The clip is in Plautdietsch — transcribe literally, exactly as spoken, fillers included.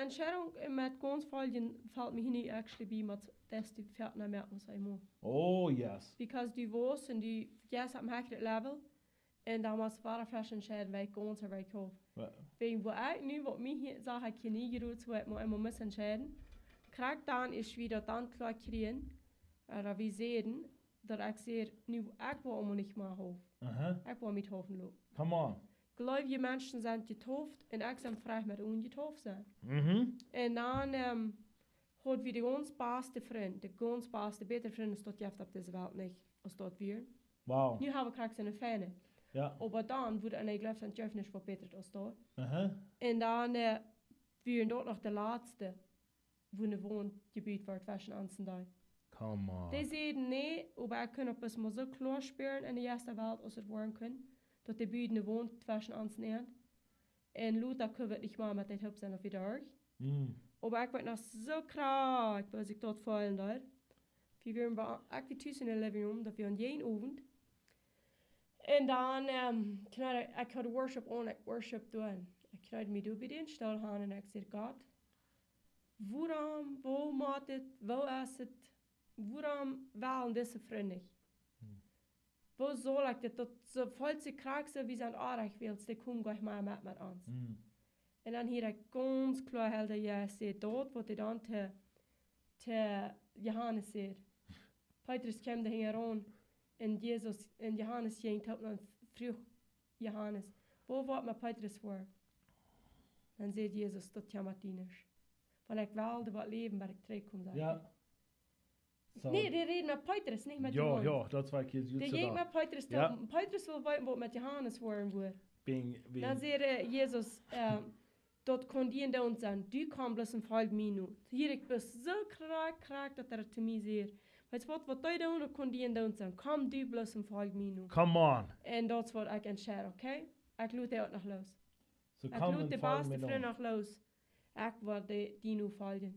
Entscheidung met gaunz foljen felt mie nu actually bie met des du fält na merken, sag ich mal. Oh, yes. Because du woascht un du, yes, op een hechret Level. Un dan mott wada fresch entscheiden, waut gaunz ooda waut haulf. Ja. Wäajen woo ekj nu, waut mie hia, sag ekj hia nie jeroet, woo ekj mott emma mott entscheiden. Krakjt dan es wada dan kloa kjrieen, äh, daut wie säden, daut ekj säd, nu, ekj woa emma nich mea haulf. Aha. Ekj woa mie haulf loten. Come on. Gleewje Menschen sent jetauft un ekj sie frei met onjetauft sennen. Mhm. Un dan, ähm, haud wie de gaunz baste Frind, de gaunz baste, bätre Frind aus daut jeft opp dise Welt nich, aus daut wieren. Wow. Nu hab wie krakjt soone feine. Ja. Oba dan, woo du aun dee jleefst, dan jleef nich waut bätret aus daut. Aha. Un dan, äh, wieren daut noch de latste, woo ne Waunt jebut wort tweschen ons un dee. Come on. Dee säden, nä, oba ekj kunn opp eemol soo kloa spieren enne ieeschte Welt, aus et woaren kunn, daut dee buden ne Waunt tweschen ons un an. Un lota kunn wie nich mea met dee toop sennen opp wada derch. Mm. Oba ekj weet noch soo krakjt, woo ekj daut feelen deed. Wie wieren bie, ekj wia tus enne living room, daut wia aun jenen Owent. Un dan, ähm, kjneed ekj, ekj haud worship aun, ekj worship doa. Ekj kjneed mie doa bie dän Stool han un ekj säd, Gott, wuarom, woo mott et, woo es et, wuarom wellen dise Frind nich? Hm. Woo saul ekj dit, daut soo felt sikj krakjt soo, wie sent oajch, wiels dee komen nich mea met, met ons. Hm. Un dan hia ekj gaunz kloa, Heilja Jeist säd daut, waut hee dan to, to Johanes säd. Petrus kjeem doa hinjaraun un Jesus, un Johanes jinkj toop, dan fruach Johanes, woo woat met Petrus woaren? Dan säd Jesus, daut kjemmat die nich. Wan ekj well, dee woat läwen, bat ekj trigjkom, sajcht hee. Ja. So. Nä, dee räd met Petrus, nich met Jo, Johanes. Jo, daut wia Jesus. Dee jinkj met Petrus, ja, toop. Petrus wull weeten, waut met Johanes woaren wudd. Bing, bing. Dan säd, äh, Jesus, äh, daut kunn die endoont sennen. Du komm bloos un folj mie no. Hia, ekj sie soo krakjt, krakjt, daut hee to mie säd. Weetst waut, waut dee doonen, daut kunn die endoont sennen. Komm du bloos un folj mie no. Come on. Un daut es waut ekj entscheid, okay? Ekj lot dee uk noch loos. So ekj lot de baste Frind noch loos. Ekj woa dee, die nofoljen.